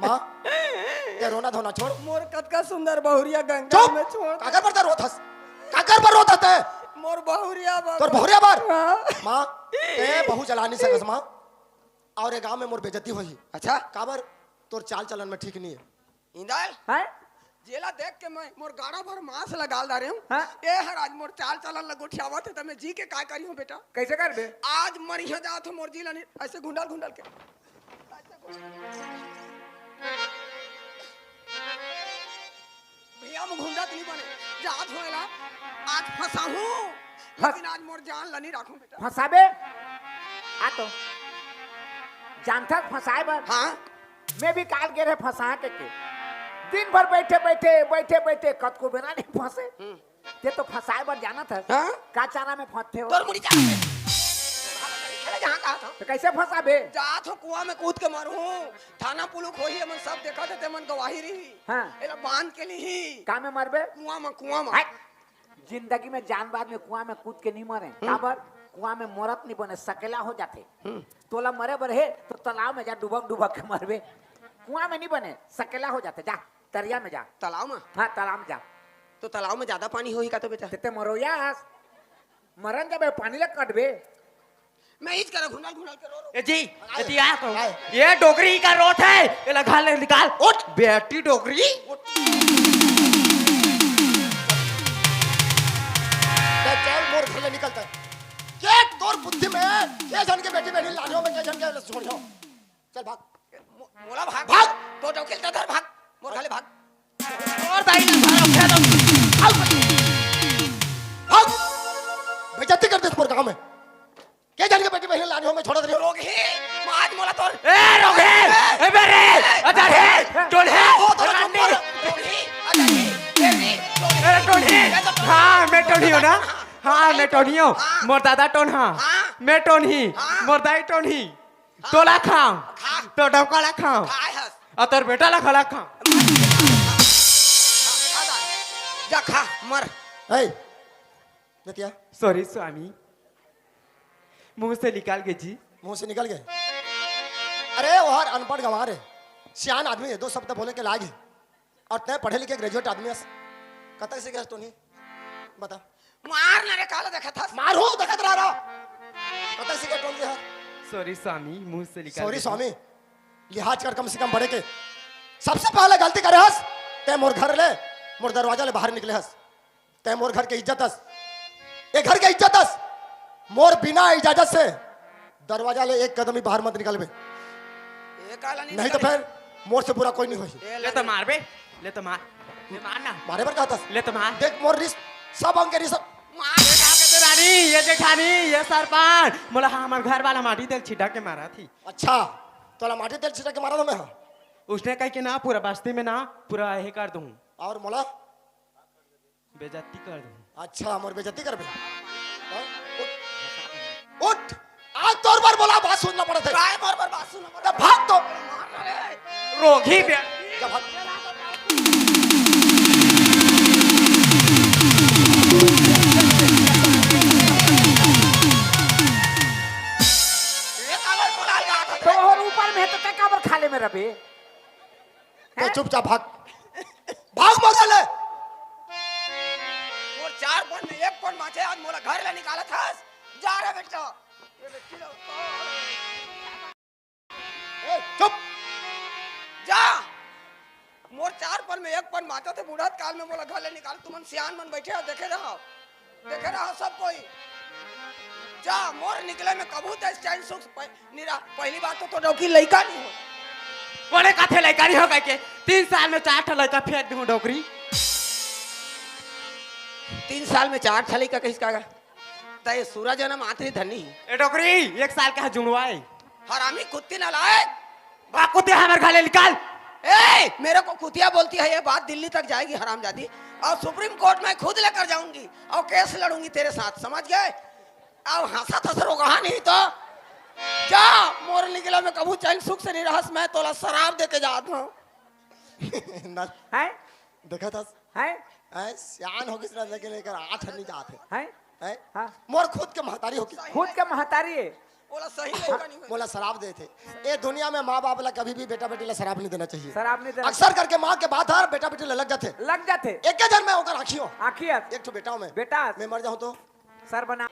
माँ, ते रोना धोना छोड़। मोर कतका सुंदर बहुरिया गंगा चुप! में छोड़। काकर बर ते रोत हस? काकर बर रोत हस ते? मोर बहुरिया बर। तोर बहुरिया बर? हाँ। माँ, ते बहू जला नहीं सकस माँ। और ये गांव में मोर बेइज्जती होही। अच्छा? काबर? तोर चाल चलन में ठीक नहीं है। इंदल? हैं? जेला देख के मैं मोर गाड़ा भर मांस ला गाल डारे हूँ। हाँ? ए हर आज मोर चाल चलन ला गोठियावत हे, त मैं जी के का करी हूँ बेटा? कैसे कर दे? आज मरिहा जात हो मोर जी ला नहीं, ऐसे घुंडल घुंडल के। भैया, मुंह घुंडत नहीं बने, जात हो एला आज फंसाहूं, फंस- लेकिन आज मोर जान ला नहीं राखूं बेटा। फंसाबे? आ तो जानथस फंसाए बर। हाँ। मैं भी काल गे रहे फंसा के, के। दिन भर बैठे बैठे, बैठे बैठे कतको बेरा नहीं फंसे। हम्म। ते तो फंसाए बर जानत हस। हाँ? का चारा में फंसथे हो? तोर मुड़ी चारा में। खेले जहाँ कहा था। तो कैसे फंसाबे? जात हो कुआं में कूद के मरहूं। थाना पुलिस होही, हमन सब देखत हे, ते मन गवाही रही। हाँ। एला बांध के लिही। का में मरबे? कुआं में, कुआं में। हाय। जिंदगी में जान बाद में कुआं में कूद के नहीं मरे। हम्म। काबर? कुआं में मरत नहीं बने, सकेला हो जाथे। हम्म। तोला मरे बर हे तो तालाब में जा, डुबक डुबक के मरबे। कुआं में नहीं बने, सकेला हो जाथे। जा, तरिया में जा। तालाब में? हाँ, तालाब में जा। तो तालाब में ज्यादा पानी होही का तो बेटा? ते, ते मरोया हस। मरन जाबे, पानी ला कटबे। मैं इच करा घुंडल घुंडल के रो रो। ए जी, ए जी, आ तो। हाय। ये डोकरी का रोत हे, ये ला घर ले निकाल। उठ। बेटी डोकरी। उठ। ते चल, मोर घर ले निकलता है। के तोर बुद्धि में, के झन के बेटी बहनी लाने हो, मैं के झन के छोड़ हो। चल भाग। मो-, मोला भाग। भाग। तो डौकी ल धर भाग। मोर घर ले भाग। और दाई ना भाग, उठा दो। भाग। भाग। बेइज्जती कर दे मोर गांव में। के झन के बेटी बहनी लाने हो, मैं छोड़ा दे। रोगही, आज मोला तोर ए, रोगही, ए, ए, बे रे, ए, अजर हे, टोल हे, ओ, तो रानी। रोगही, अजर हे, ए, रे, रोगही। ए, टोल हे। ए, तो टोल हाँ, हे। मैं टोल ही हूँ ना। हाँ, मैं टोल ही हूँ। हाँ। मोर दादा टोल हाँ। हाँ। मैं टोल ही। हाँ। मोर दाई टोल ही। हाँ। तोला खाओ। खा। तो डौका ला खाओ। खाए हस। और तोर बेटा ला खला खाओ। खा, खा, खा। जा खा, मर। ए, नतिया। Sorry स्वामी, मुंह से निकाल गे जी। मुंह से निकल गे? अरे, वो हर अनपढ़ गंवार हे, सियान आदमी हे, दो शब्द बोले के लायक हे। और तैं पढ़े लिखे graduate आदमी हस, कतक सीखे हस टोनी? बता। मार ना रे, काला देखत हस? मार हो, देखत रहा रहा। कतक सीखे टोनी हस? Sorry स्वामी, मुंह से निकाल Sorry गे जी। स्वामी, लिहाज कर कम से कम बड़े के। सबसे पहले गलती करे हस, तैं मोर घर ले, मोर दरवाजा ले बाहर निकले हस। तैं मोर घर के इज्जत हस, ए घर के इज्जत हस। मोर बिना इजाजत से दरवाजा ले एक कदम भी बाहर मत निकलबे, ए काला नहीं नहीं तो निकले। फिर मोर से बुरा कोई नहीं होही। ए ले तो मार बे, ले तो मार, ले मार ना। मारे बर कहत हस? ले तो मार। देख मोर रिस, सब अंग के रिस। मार। ये का कहते रानी, ये जेठानी, ये सरपंच, मोला हाँ, हमर घर वाला माटी तेल छिटा के मारा थी। अच्छा, तोला माटी तेल छिटा के मारा था मैं, हाँ। उसने कही कि ना, पूरा बस्ती में ना, पूरा यही कर दूँ। और मोला? बेइज्जती कर दूँ। अच्छा, मोर बेइज्जती करबे? हाँ? उठ। उठ। आज तोर बर मोला बात सुनना पड़त हे। काय मोर बर बात सुनना पड़त हे? भाग तो। रोगही बे। जा भाग। ये काबर बोला जात हे? तो और ऊपर में हे तो तैं काबर खाले में रबे? तो हैं? चुपचाप भाग। भाग मत ले। मोर चार पन में एक पन बांचे, आज मोला घर ले निकालत हस। जा रे बेटा। ए, चुप। जा। मोर चार पन में एक पन बांचे, ते बूढ़त काल में मोला घर ले निकाल। तुमन सियान मन बैठे हो, देखे रहो। देखे रहो सब कोई। जा, मोर निकले में कभू ते चैन सुख प-, नहीं रहा। पहली बात तो, तो डौकी लइका नहीं हो। कोने काथे लइका नहीं हो कह के? तीन साल में चार ठो लइका फेंक दूँ डोकरी। तीन साल में चार ठो लइका कहिस का? त ये सूरज जनम आतरी धनी। ए डोकरी, एक साल का जुड़वाए। हरामी कुत्ती नालायक। भाग कुत्ते हमर घर ले निकाल। ए, मेरे को कुतिया बोलती है, ये बात दिल्ली तक जाएगी हरामजादी। और सुप्रीम कोर्ट में खुद लेकर जाऊंगी और केस लड़ूंगी तेरे साथ, समझ गए? अब हंसत हंस रोगहा नहीं तो जा, मोर निकला में कभू चैन सुख से नहीं रहस, मैं तोला शराब दे के जात हूँ। ना। हैं? देखत हस? हैं? ऐ, सियान हो गिस ना, लेकिन एकर आठ नहीं जात हे। हैं? हैं? हाँ। मोर खुद के महतारी हो गिस। खुद के महतारी हे। बोला सही लड़का नहीं होय। मोला शराप देथे। ए दुनिया में माँ बाप ला कभी भी बेटा बेटी ला शराप नहीं देना चाहिए। शराप नहीं देना अक्सर करके माँ के बात हर बेटा बेटी ला लग जाथे। लग जाथे। एक जन में ओकर आँखियों आखिर एक ठो बेटा में बेटा मैं मर जाऊँ तो सर बना